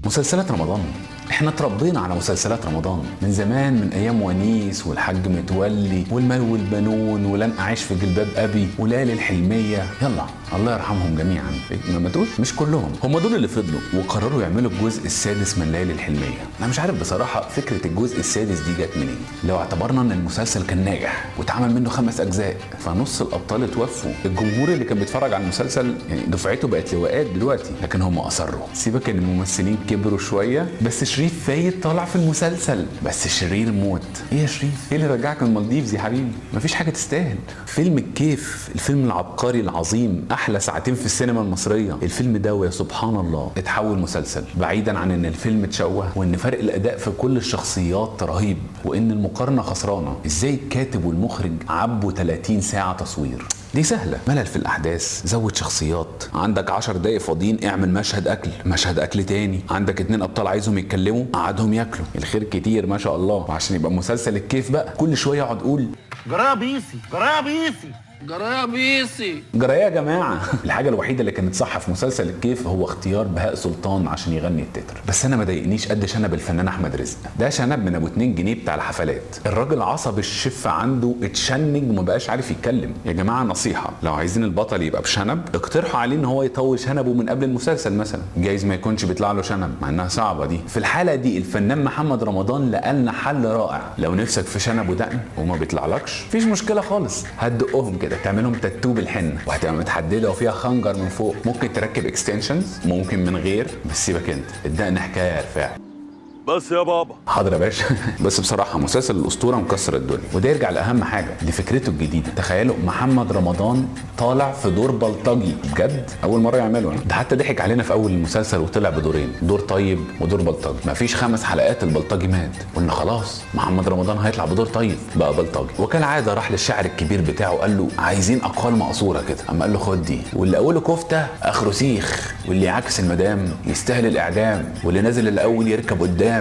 مسلسلات رمضان، احنا اتربينا على مسلسلات رمضان من زمان، من ايام ونيس والحاج متولي والمال والبنون ولن اعيش في جلباب ابي وليالي الحلميه، يلا الله يرحمهم جميعا. ما تقولش مش كلهم، هم دول اللي فضلوا وقرروا يعملوا الجزء السادس من ليالي الحلميه. انا مش عارف بصراحة فكرة الجزء السادس دي جت منين. لو اعتبرنا ان المسلسل كان ناجح واتعمل منه 5 اجزاء، فنص الابطال اتوفوا، الجمهور اللي كان بيتفرج على المسلسل يعني دفعته بقت لواءات دلوقتي، لكن هم اصروا. سيبك ان الممثلين كبروا شوية، بس شريف فايد طالع في المسلسل بس شرير موت. ايه يا شريف؟ ايه اللي رجعك من المالديفز يا حبيبي؟ مفيش حاجة تستاهل. فيلم الكيف، الفيلم العبقري العظيم، احلى ساعتين في السينما المصرية، الفيلم ده ويا سبحان الله اتحول مسلسل. بعيدا عن ان الفيلم اتشوه وان فرق الاداء في كل الشخصيات رهيب وان المقارنة خسرانة، ازاي الكاتب والمخرج عبوا 30 ساعة تصوير؟ دي سهلة، ملل في الاحداث، زود شخصيات، عندك 10 دقايق فاضيين اعمل مشهد اكل، مشهد اكل تاني، عندك 2 ابطال عايزهم يتكلموا قعدهم ياكلوا، الخير كتير ما شاء الله. وعشان يبقى مسلسل الكيف بقى كل شوية اقعد اقول جرابيسي جرابيسي جرابيسي جرايه يا جماعة. الحاجة الوحيدة اللي كانت صح في مسلسل الكيف هو اختيار بهاء سلطان عشان يغني التتر، بس انا ما ضايقنيش قد شنب الفنان احمد رزق. ده شنب من ابو 2 جنيه بتاع الحفلات، الراجل عصب الشفه عنده اتشنج وما بقاش عارف يتكلم. يا جماعة نصيحة، لو عايزين البطل يبقى بشنب اقترحوا عليه ان هو يطول شنبه من قبل المسلسل مثلا، جايز ما يكونش بيطلع له شنب مع انها صعبة دي. في الحالة دي الفنان محمد رمضان لقالنا حل رائع، لو نفسك في شنب ودقن وما بيطلعلكش مفيش مشكلة خالص، هتدقهم كده تعملهم تاتو بالحنه وهتبقى متحدده وفيها خنجر من فوق، ممكن تركب extensions ممكن من غير، بس سيبك انت الدقن حكاية يا رفاعي. بس يا بابا. حاضر يا باشا. بس بصراحة مسلسل الاسطوره مكسر الدنيا، وده يرجع لاهم حاجة لفكرته الجديدة. تخيلوا محمد رمضان طالع في دور بلطجي، بجد اول مرة يعمله ده، حتى ضحك علينا في اول المسلسل وطلع بدورين، دور طيب ودور بلطجي. مفيش 5 حلقات البلطجي مات، قلنا خلاص محمد رمضان هيطلع بدور طيب، بقى بلطجي. وكالعادة راح للشاعر الكبير بتاعه قال له عايزين اقوال مقصورة كده، اما قال له خد دي، واللي اوله كفته اخره سيخ، واللي عكس المدام يستاهل الاعدام، واللي نازل الاول يركب قدام.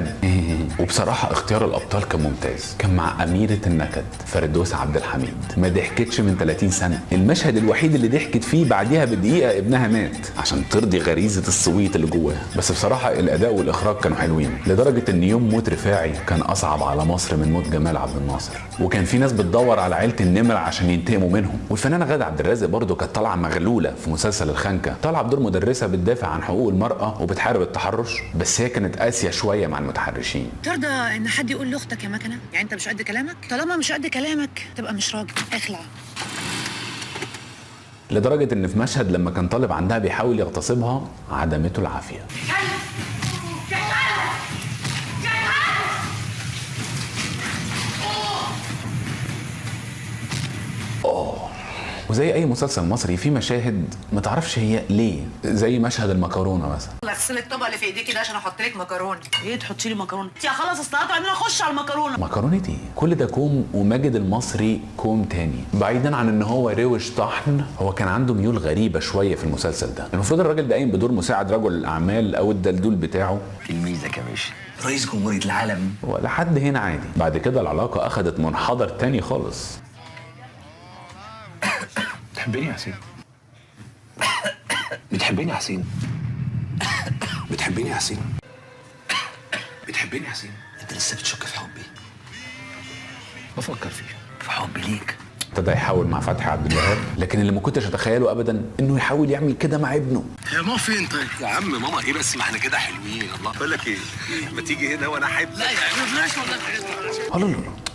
وبصراحة اختيار الأبطال كان ممتاز، كان مع أميرة النكد فردوس عبد الحميد، ما ضحكتش من 30 سنة، المشهد الوحيد اللي ضحكت فيه بعديها بدقيقة ابنها مات عشان ترضي غريزة الصويت اللي جواها. بس بصراحة الأداء والإخراج كانوا حلوين، لدرجة إن يوم موت رفاعي كان أصعب على مصر من موت جمال عبد الناصر، وكان في ناس بتدور على عيلة النمر عشان ينتقموا منهم. والفنانة غادة عبد الرازق برضه كانت طالعة مغلولة في مسلسل الخنكة، طالعة بدور مدرسة بتدافع عن حقوق المرأة وبتحارب التحرش، بس هي كانت قاسية شوية مع المتحرشين. ترضى ان حد يقول لاختك يا مكنه؟ يعني انت مش قد كلامك؟ طالما مش قد كلامك تبقى مش راجل، اخلع. لدرجة ان في مشهد لما كان طالب عندها بيحاول يغتصبها عدمته العافية. وزي اي مسلسل مصري في مشاهد ما تعرفش هي ليه، زي مشهد المكرونه مثلا. اغسلي الطبق اللي في ايديكي ده عشان احط لك مكرونه. ايه تحطي لي مكرونه؟ يا خلاص السلطة وبعدين اخش على المكرونه. مكرونه ايه؟ كل ده كوم وماجد المصري كوم تاني. بعيدا عن ان هو روش طحن، هو كان عنده ميول غريبة شوية في المسلسل ده. المفروض الراجل ده قايم بدور مساعد رجل الاعمال او الدلدول بتاعه، تلميذك يا باشا، رئيس جمهورية العالم، ولحد هنا عادي. بعد كده العلاقة اخذت منحدر تاني خالص. بتحبني يا حسين؟ بتحبني يا حسين؟ بتحبني يا حسين؟ بتحبني يا حسين؟ انت لسه بتشك في حبي؟ بفكر فيه، في حبي ليك. ابتدى يحاول مع فتحي عبد الوهاب، لكن اللي ما كنتش اتخيله ابدا انه يحاول يعمل كده مع ابنه. يا ماما فين طيب؟ يا عم ماما ايه بس، ما احنا كده حلوين. الله بقول لك ايه، ما تيجي هنا وانا احب. لا يا عم بلاش والله الحاجات دي. لا لا لا،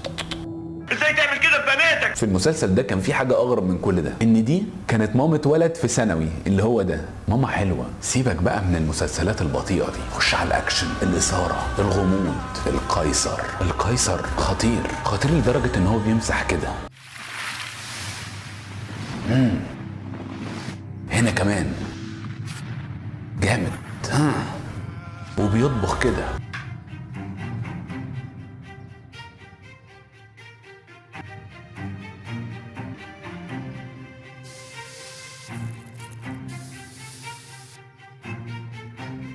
ازاي تعمل كده ببناتك؟ في المسلسل ده كان في حاجة اغرب من كل ده، ان دي كانت مامة ولد في ثانوي اللي هو ده. ماما حلوة. سيبك بقى من المسلسلات البطيئة دي، خش على الاكشن، الاثارة، الغموض. القيصر، القيصر خطير خطير لدرجة ان هو بيمسح كده. هنا كمان جامد، وبيطبخ كده.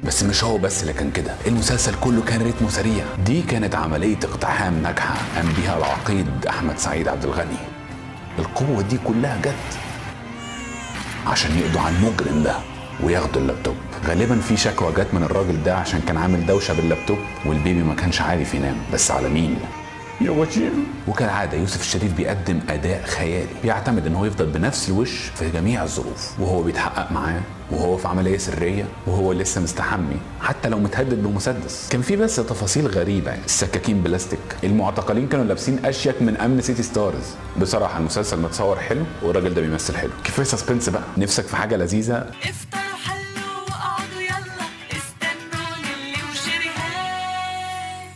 بس مش هو بس اللي كان كده، المسلسل كله كان رتمه سريع. دي كانت عملية اقتحام ناجحة قام بيها العقيد أحمد سعيد عبد الغني. القوة دي كلها جت عشان يقضوا على المجرم ده. وياخدوا اللابتوب. غالبا في شكوى جت من الراجل ده عشان كان عامل دوشه باللابتوب والبيبي ما كانش عارف ينام، بس على مين؟ يا وجيم. وكالعادة يوسف الشريف بيقدم اداء خيالي، بيعتمد ان هو يفضل بنفس الوش في جميع الظروف، وهو بيتحقق معاه، وهو في عملية سرية، وهو لسه مستحمي، حتى لو متهدد بمسدس. كان في بس تفاصيل غريبة، السكاكين بلاستيك، المعتقلين كانوا لابسين اشيك من امن سيتي ستارز. بصراحة المسلسل متصور حلو والراجل ده بيمثل حلو. كفاية suspense بقى، نفسك في حاجة لذيذة.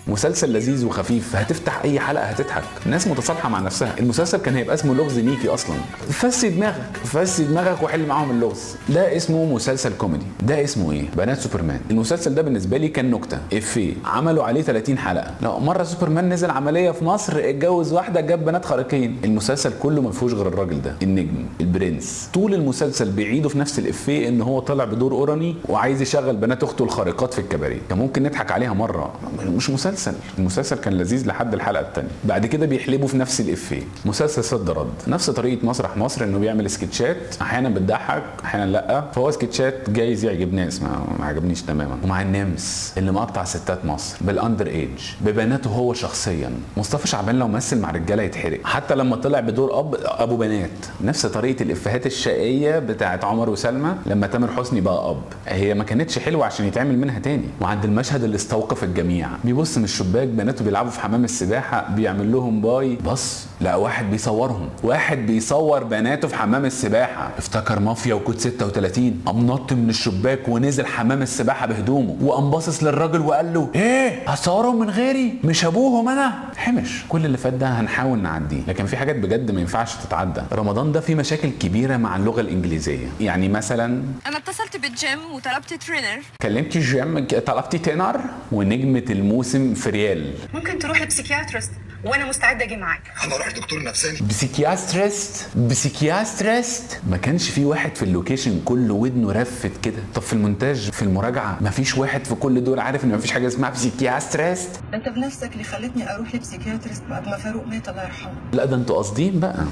مسلسل لذيذ وخفيف، هتفتح اي حلقة هتضحك، ناس متصالحه مع نفسها. المسلسل كان هيبقى اسمه لغز ميكي اصلا. فسي دماغك، فسي دماغك وحل معاهم اللغز. ده اسمه مسلسل كوميدي. ده اسمه ايه؟ بنات سوبرمان. المسلسل ده بالنسبة لي كان نكتة، افيه عملوا عليه 30 حلقة. لو مرة سوبرمان نزل عملية في مصر، اتجوز واحدة، جاب بنات خارقين. المسلسل كله ما فيهوش غير الراجل ده، النجم البرنس. طول المسلسل بيعيدوا في نفس الافيه ان هو طلع بدور اوراني وعايز يشغل بنات اخته الخارقات في الكباريه. كان ممكن نضحك عليها مرة، مش مسلسل. المسلسل كان لذيذ لحد الحلقة الثانية، بعد كده بيحلبوا في نفس الافيه. مسلسل صد رد، نفس طريقه مسرح مصر، انه بيعمل سكتشات احيانا بتضحك احيانا لا، فهو سكتشات جايز يعجب ناس، ما عجبنيش تماما. ومع النمس اللي مقطع ستات مصر بال under age ببناته هو شخصيا. مصطفى شعبان لو مثل مع رجاله يتحرق، حتى لما طلع بدور اب ابو بنات، نفس طريقه الافيهات الشقيه بتاعت عمر وسلمى لما تامر حسني بقى اب، هي ما كانتش حلوة عشان يتعمل منها تاني. وعند المشهد اللي استوقف الجميع، بيبص من الشباك بناته بيلعبوا في حمام السباحة، بيعمل لهم bye، بص لا واحد بيصورهم، واحد بيصور بناته في حمام السباحة، افتكر مافيا وكود 36، قام نط من الشباك ونزل حمام السباحة بهدومه، وقام باصص للراجل وقال له ايه هتصورهم من غيري؟ مش ابوهم انا؟ حمش. كل اللي فات ده هنحاول نعديه، لكن في حاجات بجد ما ينفعش تتعدى. رمضان ده فيه مشاكل كبيرة مع اللغة الانجليزية، يعني مثلا انا اتصلت بالجيم وطلبت trainer. كلمتي الجيم طلبتي trainer؟ ونجمه الموسم في ريال. ممكن تروح ل psychiatrist وانا مستعدة اجي معاك. انا اروح دكتور نفساني؟ psychiatrist؟ psychiatrist؟ ما كانش في واحد في ال location كله ودنه رفت كده. طب في المونتاج في المراجعة ما فيش واحد في كل دول عارف ان ما فيش حاجة اسمها psychiatrist؟ انت بنفسك اللي خلتني اروح ل psychiatrist بعد ما فاروق مات الله يرحمه. لا ده انتوا قاصدين بقى.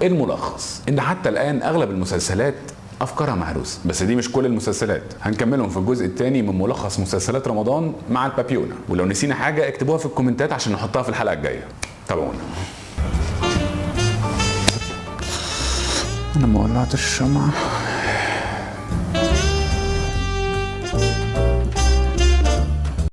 الملخص ان حتى الان اغلب المسلسلات افكارها مهروسه، بس دي مش كل المسلسلات، هنكملهم في الجزء الثاني من ملخص مسلسلات رمضان مع البابيونا، ولو نسينا حاجة اكتبوها في الكومنتات عشان نحطها في الحلقة الجاية. تابعونا. انا ما ولعتش الشمعة،